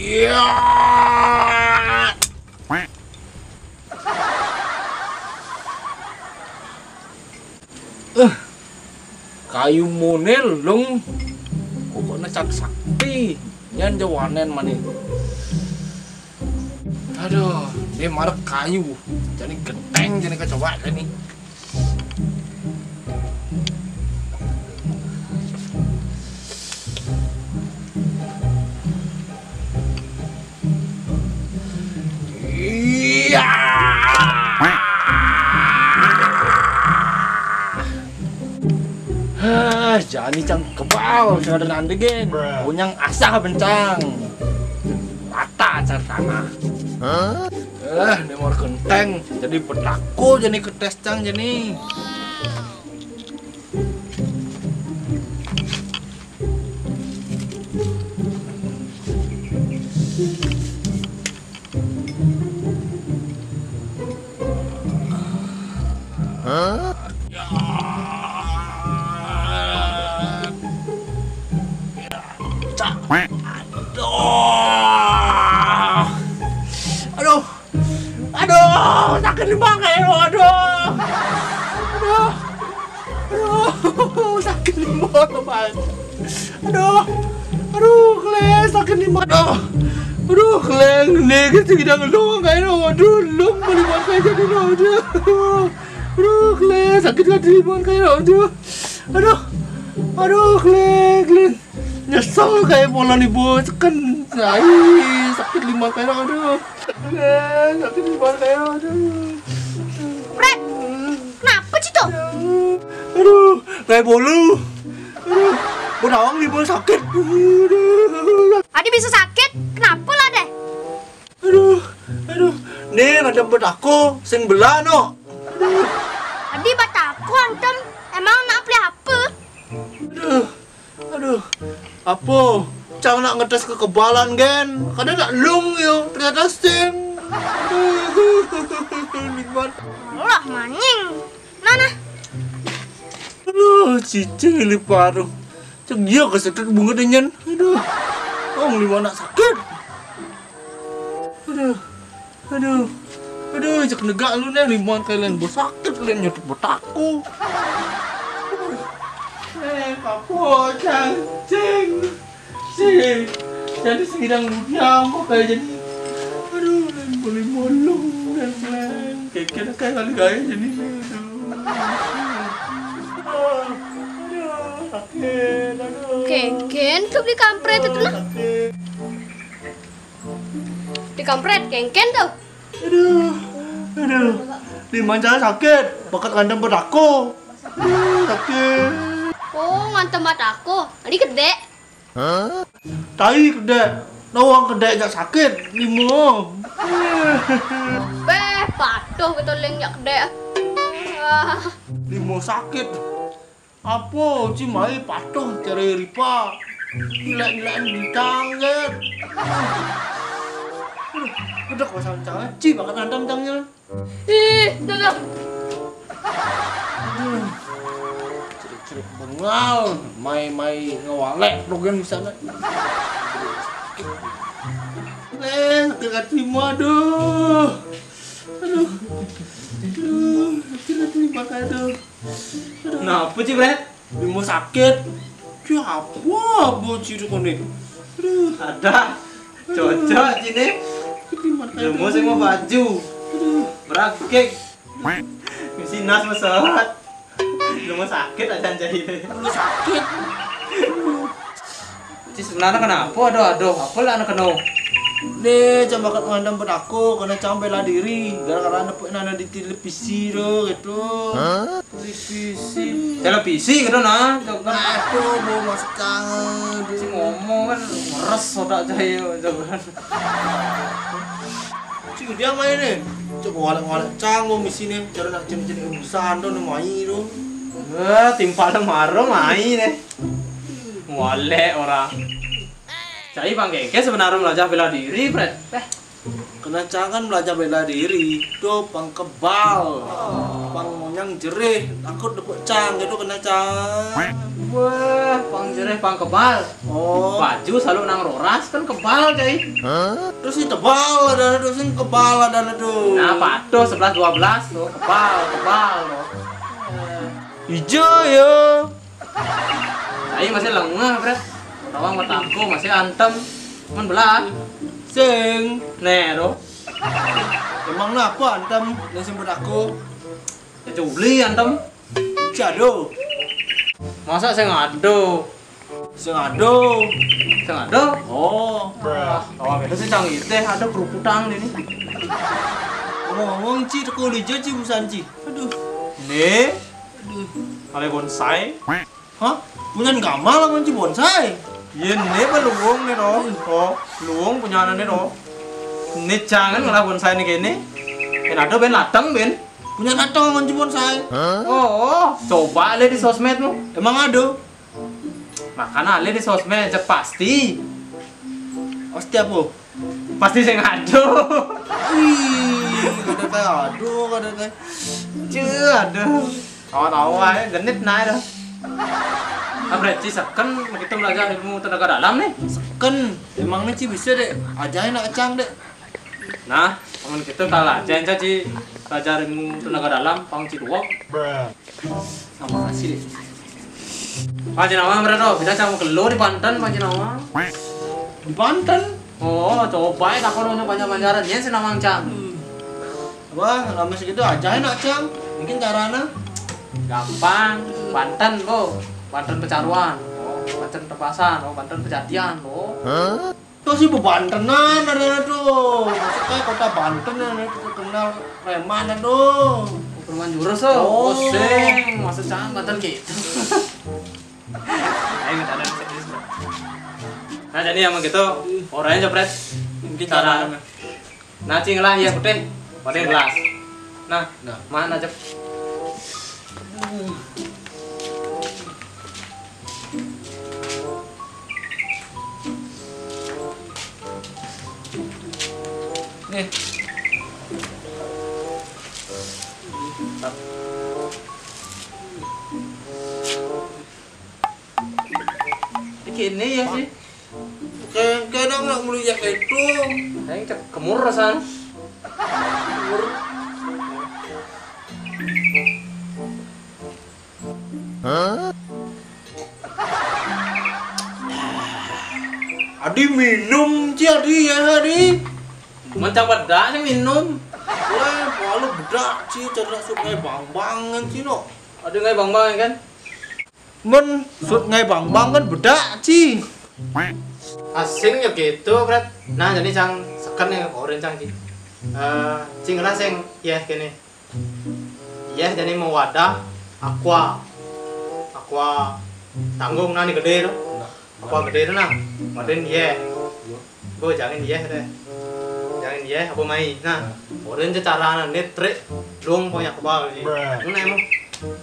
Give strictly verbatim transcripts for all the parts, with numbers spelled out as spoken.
Iya. Eh, kayu mone lung. Pokoknya cak sakti. Nyan jawanen mani. Aduh, dia marek kayu. Jadi genteng, jadi kecoa jadi. Iya. Hah, jani cang kebal, sing ada nanti gen. Punyang asah bencang. Rata car tanah. Eh, ini mau genteng, jadi betaku jadi ketes cang jadi. Aduh. Aduh. Aduh, sakit di bangkai lo, aduh. Aduh. Aduh, sakit di bangkai, Bang. Aduh. Aduh, kele sakit di bangkai. Aduh. Aduh, kele ini kita tidak ngelung kayak lo. Aduh, lung beli bangkai jadi lo. Aduh. Aduh, kele sakit di bangkai lo. Aduh. Aduh. Aduh, kele, kele. Nyesel kayak pola nih, Bos. Kan, ai, sakit lima kayak, aduh. Eh, sakit lima kayak, aduh. Pret, kenapa sih tuh? Aduh, kayak bolu. Aduh, benawang nih, Bos, sakit. Aduh. Adi bisa sakit, kenapa lah deh? Aduh, aduh. Nih, ada betaku, sing belah, no. Adi betaku, antem, emang nak beli apa? Aduh. Aduh, apa? Cang nak ngetes kekebalan, gen. Kadang nak lung yo, ternyata sting. Aduh, nikmat. Allah, maning. Nah, nah. Aduh, cicing ini paruh. Cek dia kesedot bunga dengan. Aduh. Oh, lima nak sakit. Aduh. Aduh. Aduh, cek negak lu nih, limuan kalian, bos, sakit kalian nyutuk betaku. Eh, papo, cang, cing. Si, jadi sidang dunia mau kayak jadi. Aduh, lain boleh molong dan lain. Kayak kira kayak kali gaya jadi nih. Aduh. Aduh, sakit, aduh. Kengken tuh di kampret itu nah. Sakit. Di kampret, kengken tuh. Aduh, aduh, di manca sakit, bakat ngantem betaku. Aduh, sakit. Oh, ngantem betaku. Tadi gede. Tai gede. Nawang gede jak sakit, limo. Beh, patuh gitu leng jak gede. Wah. Limo sakit. Apa, Ci mai patuh cari Ripa. Gila-gilaan bintang, Ger. Aduh, udah kau sancang, Ci, bakat ngantem cangnya. Ih, dadah. Aduh, cerik-cerik bengal, mai-mai ngewalek dogen di sana. Eh, sakit hati, aduh. Aduh. Aduh, sakit hati, aduh. Kenapa, Ci, Bret? Bimo sakit. Ci apa, apa, Ci, itu konek? Aduh. Ada. Cocok, Ci, nih. Aduh, mata. Semua, semua baju. Aduh. Berakik. Misi nas mesot. Semua sakit aja, Ci. Aduh, sakit. Ci sebenarnya kenapa? Aduh, aduh, apa lah anak kena? Nih, cang bakat ngantem betaku, kena cang bela diri. Gara-gara nepuk nana di televisi tuh, gitu. Hah? Televisi. Televisi gitu nah, coba. Aku mau masuk cang. Si ngomong kan meres otak saya, coba. Cik dia main nih. Coba walek-walek cang mau misi nih. Cara nak cek-cek urusan tuh, nih, mai tuh. Eh, timpal marah mai nih. Walek orang. Cai bang keke sebenarnya belajar bela diri, Pret. Eh, kena cang kan belajar bela diri. Tuh, pang kebal. Pang monyang jerih. Takut depuk cang gitu kena cang. Wah, pang jerih. Pang kebal. Oh. Baju selalu nang roras kan kebal, cai. Terus ini tebal ada tuh, sing kebal ada tuh. Nah, patuh sebelas dua belas tuh, kebal, kebal tuh. Ijo ya. Cai masih lengeh, Bret. Tawang mataku masih antem. Men belah. Sing. Nih, tuh. Emang napa antem? Nih sing mataku. Ya culi antem. Jado. Masa sing ado? Sing ado. Sing ado? Oh. Ah, awak itu sih canggih deh, ada keruputang ini. Ngomong-ngomong, Ci, teko Lijo, Ci, busan, Ci. Aduh. Nih. Aduh. Ale bonsai. Hah? Punya gamal apa, Ci, bonsai? Iya, nih, apa luwung nih, toh? Oh, luwung punya anak nih, toh. Ini jangan ngelah bonsai nih gini. Ben ada ben lateng, ben. Punya lateng, Ci, bonsai. Oh, oh, coba lihat di sosmedmu. Emang ada? Makanya ale di sosmed cek pasti. Pasti apa? Pasti sing ado. Ih, kada kayak ado, kada kayak. Cuh, aduh. Tawa-tawa aja, genit nah itu. Kan berarti seken begitu belajar ilmu tenaga dalam nih. Seken, emangnya Ci bisa deh. Ajain nak cang deh. Nah, amun gitu kalau aja ente, Ci, belajar ilmu tenaga dalam, pang Ci doang. Sama kasih deh. Pang Ci nawang, Bret, oh, beda sama kelo di Banten, pang Ci nawang. Di Banten? Oh, coba ya takon orang banyak banjaran, ya si nawang cang. Wah, lama segitu aja enak, Cang. Mungkin caranya gampang. Banten, bo. Banten Pecaruan. Oh, Banten Tepasan, oh, Banten Pejatian, oh. Tuh si bebantenan ada tuh. Maksudnya kota Banten yang itu terkenal preman tuh. Preman jurus tuh. Oh. Pusing, maksud Cang Banten gitu. Ayo, kita ada serius, Bro. Nah, jadi yang begitu, orangnya jepret. Mungkin cara. Nah, Ci ngelah ya putih. Pada gelas. Nah, nah, mana, Cep? Nih. Ini ya sih. Kayak kadang nak mulu ya itu. Kayak cek kemur rasan. Kemur. Adi minum, Ci, Adi ya, Adi. Mencang bedak sih minum. Wah, malu bedak, Ci, cerdas sungai bang-bang kan, Ci, no. Ada ngai bang-bang kan? Men sut ngai bang-bang kan bedak, Ci. Asing ya gitu, Bret. Nah, jadi cang seken nih, orin cang, Ci. Eh, Ci ngelah sing, ya, gini. Ya, jadi mau wadah aqua. Aqua tanggung, nah, ini gede tuh. Aqua gede tuh, nah. Wadin, ya. Bo, jangan iya deh. Jangan iya, apa mai? Nah, nah. Orang je carana nih trik dong punya kebal ini. Bruh. Mana emang?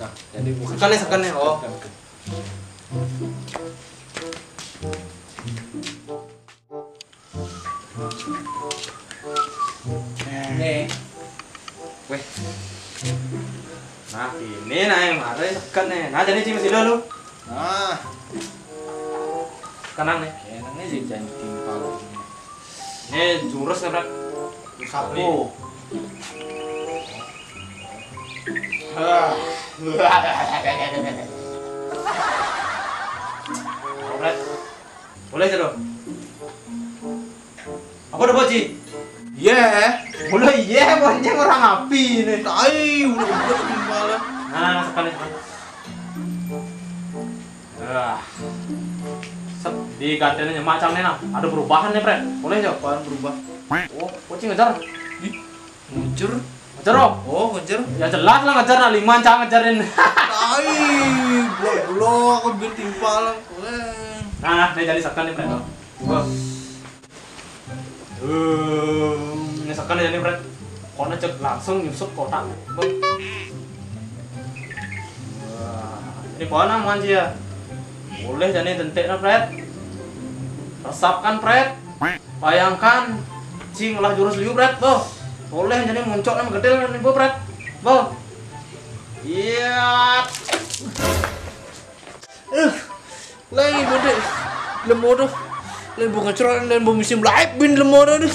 Nah, jadi bukan. Sekan nih, sekan nih. Oh. Bukan, bukan. Nih. Weh. Nah, ini nah yang mana sekan nih. Nah, jadi cing sila lu. Nah. Tenang nih. Enaknya sih jangan timpal. Ini jurus ya, Bro. Sapu. Ah. Bret. Boleh sih, Bro. Apa udah, Boci? Iya. Boleh iya, bonceng orang api ini. Tai, udah udah timpal. Nah, sekali, sekali. Ah. Set, digantiannya macam nih, nah. Ada perubahan nih, Pret. Boleh aja. Apaan berubah? Oh, kucing ngejar. Ih, ngejar. Ngejar, oh. Oh, ngejar. Ya jelas lah ngejar, nah, lima cang ngejarin. Tai, blok-blok, aku biar timpal. Nah, nah, ini jadi sekan nih, Pret. Wah. Eh, nyesekan ya nih, Pret. Kona cek langsung nyusut kotak. Bang. Wah, ini kona manji ya. Boleh jadi tentek nah, Pret. Resapkan, Pret. Bayangkan, cing lah jurus liu, Pret. Boh. Boleh jadi muncul nama gedel nih, Boh, Pret. Boh. Iya. Eh, lagi Motor. Lain beu ngecrot, lain beu misi melaep bin lem motor tu.